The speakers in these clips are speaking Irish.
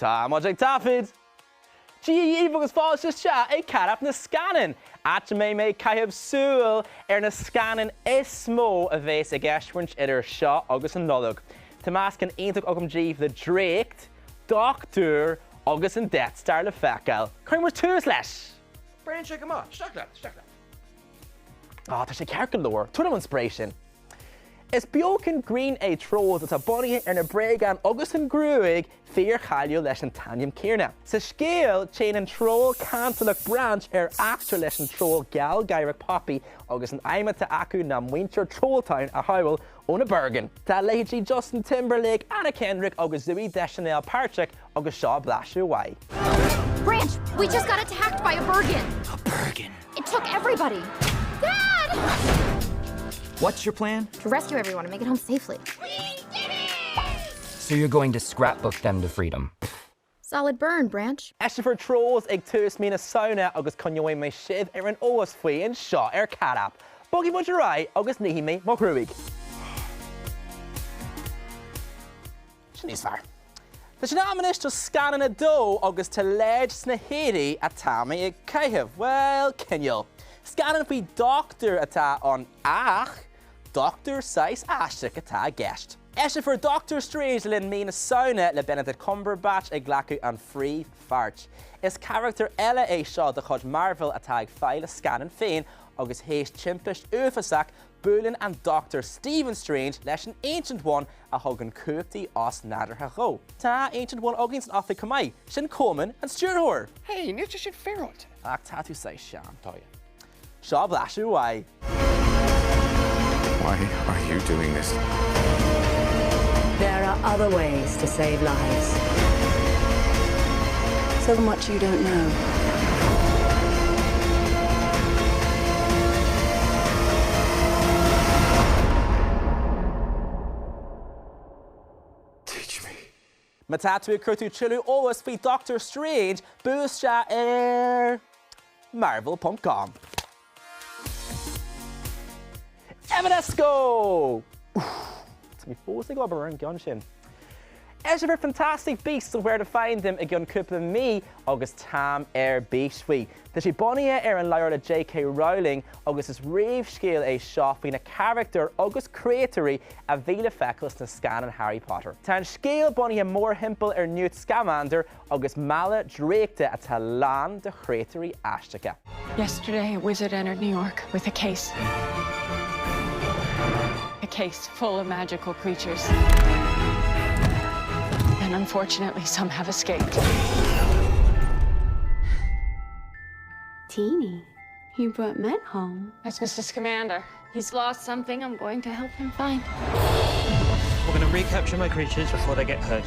Tá muid ag taifead! Dia dhaoibh agus fáilte isteach ag Cat App na Scannán, áit a mbeidh mé ag caitheamh súil ar na scannáin is mó a bheas ag eisiúint idir seo agus an Nollaig. Tá meascán iontach agam daoibh le dréacht, dochtúir agus an Death Star le feiceáil. Cuirfidh muid tús leis! Spraeann sé go maith. Isteach leat, isteach leat. Á, tá sé ceart go leor. Tabhair dom an sprae sin. Is beochan grinn é Trolls atá bunaithe ar na bréagáin agus an ghruaig fíorcháiliúil leis an t-ainm céanna. Sa scéal, téann an troll cantalach Branch ar eachtra leis an troll gealgháireach Poppy agus an aidhm atá acu ná muintir Trolltown a shábháil ó na Bergen. Tá leithéidí Justin Timberlake, Anna Kendrick agus Zooey Deschanel páirteach agus seo blaiseadh uaidh. Branch, we just got attacked by a Bergen! A Bergen? It took everybody! Dad! What's your plan? To rescue everyone and make it home safely. We did it! So you're going to scrapbook them to freedom. Solid burn, Branch. Eiseofar Trolls ag tús mí na Samhna agus coinneoidh mé sibh ar an eolas faoi anseo ar Cat App. Bogfaidh muid ar aghaidh agus nífidh mé mo ghruaig. Sin níos fearr. Tá sé in am anois do scannán a dó agus tá leid sna héadaí atá mé ag caitheamh, bhuel, cineál. Scannán faoi dochtúir atá ann ach dochtúir saghas aisteach atá i gceist. Eiseofar Doctor Strange le linn mí na Samhna le Benedict Cumberbatch ag glacadh an phríomhpháirt. Is carachtar eile é seo de chuid Marvel atá ag fáil a scannán féin agus théis timpist uafásach Buaileann an Dochtúir Stephen Strange leis an Ancient One a thugann cumhachtaí osnádúrtha dhó. Tá Ancient One againn san oifig chomh maith. Sin Coleman, an stiúrthóir! Hey, níl sé sin féaráilte! Ach tá tú saghas sean. Tá, yeah. Seo blaiseadh uaidh. Why are you doing this? There are other ways to save lives. So much you don't know. Teach me. Má tá tú ag cuartú tuilleadh eolais faoi Doctor Strange, buail isteach ar Marvel ponc com. Evanesco! Tá mé fós ag obair ar an gceann sin. Eiseofar Fantastic Beasts and Where to Find Them i gceann cúpla mí agus táim ar bís faoi. Tá sé bunaithe ar an leabhar le J.K. Rowling agus is réamhscéal é seo faoi na carachtair agus créatúirí a bhí le feiceáil sna scannáin Harry Potter. Tá an scéal bunaithe mórthimpeall ar Newt Scamander agus mála draíochta atá lán de chréatúirí aisteacha. Yesterday a wizard entered New York with a case. A case full of magical creatures. And unfortunately some have escaped. Teeny, you brought men home. That's Mr. Scamander. He's lost something I'm going to help him find. We're going to recapture my creatures before they get hurt.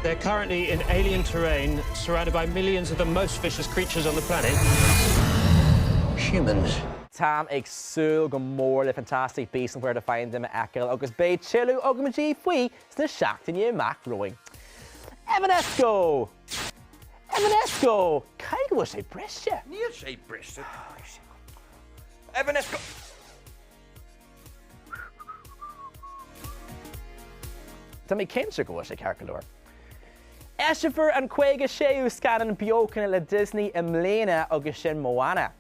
They're currently in alien terrain, surrounded by millions of the most vicious creatures on the planet. Humans. Táim ag súil go mór le Fantastic Beasts and Where to Find Them a fheiceáil agus beidh tuilleadh agam daoibh faoi sna seachtainí amach romhainn. Evanesco! Evanesco! Caithfidh go bhfuil sé briste? Níl sé briste. Evanesco! Tá mé cinnte go bhfuil sé ceart go leor. Eiseofar an 56ú scannán beochana le Disney i mbliana agus sin Moana.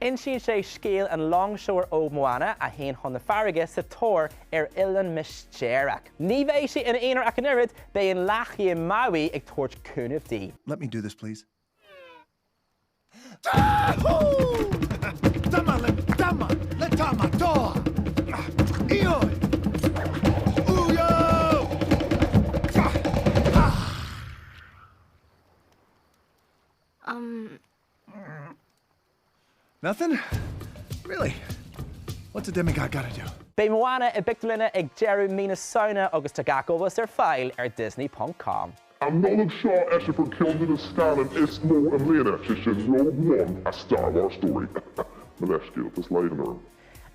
Insíonn sé scéal an loingseoir óg Moana a théann chun na farraige sa tóir ar oileán mistéireach. Ní bheidh sí ina aonar ach an oiread, beidh an leath-ghian Maui ag tabhairt cúnaimh di. Let me do this, please. Um. Nothing? Really? What's a demigod gotta do? Beidh Moana i bpictiúrlanna ag deireadh mí na Samhna agus tá gach eolas ar fáil ar Disney.com. An Nollaig seo eiseofar ceann de na scannáin is mó i mbliana, sé sin Rogue One, A Star Wars Story. Mo leithscéal, tá slaghdán orm.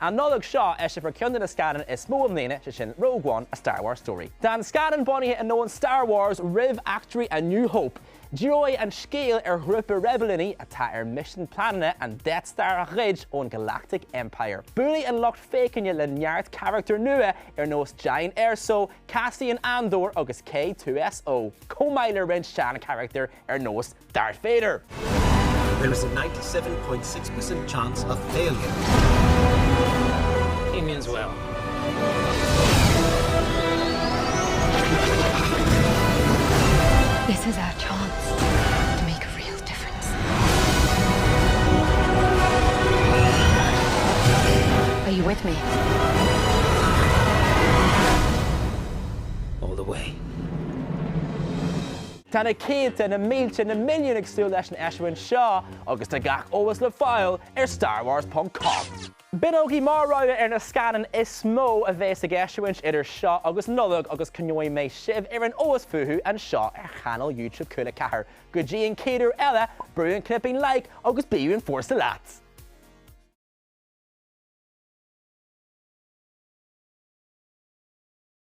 An Nollaig seo, eiseofar ceann de na scannáin is mó i mbliana, sé sin Rogue One, A Star Wars Story. Tá an scannán bunaithe i ndomhan Star Wars roimh eachtraí A New Hope. Díreoidh an scéal ar ghrúpa reibiliúnaí atá ar misean pleananna an Death Star a ghoid ón Galactic Empire. Buailfidh an lucht féachana le neart carachtar nua ar nós Jyn Erso, Cassian Andor agus K2SO, chomh maith le roinnt seancharachtar ar nós Darth Vader. There is a 97.6% chance of failure. He means well. This is our chance to make a real difference. Are you with me? All the way. Tá na céadta, na mílte, na milliúin ag súil leis an eisiúint seo agus tá gach eolas le fáil ar starwars.com. B'in agaibh mo rogha ar na scannáin is mó a bheas ag eisiúint idir seo agus Nollaig agus coinneoidh mé sibh ar an eolas fúthu anseo ar chainéal YouTube Cúla 4. Go dtí an chéad uair eile, brú an cnaipín like agus bíodh an fórsa leat!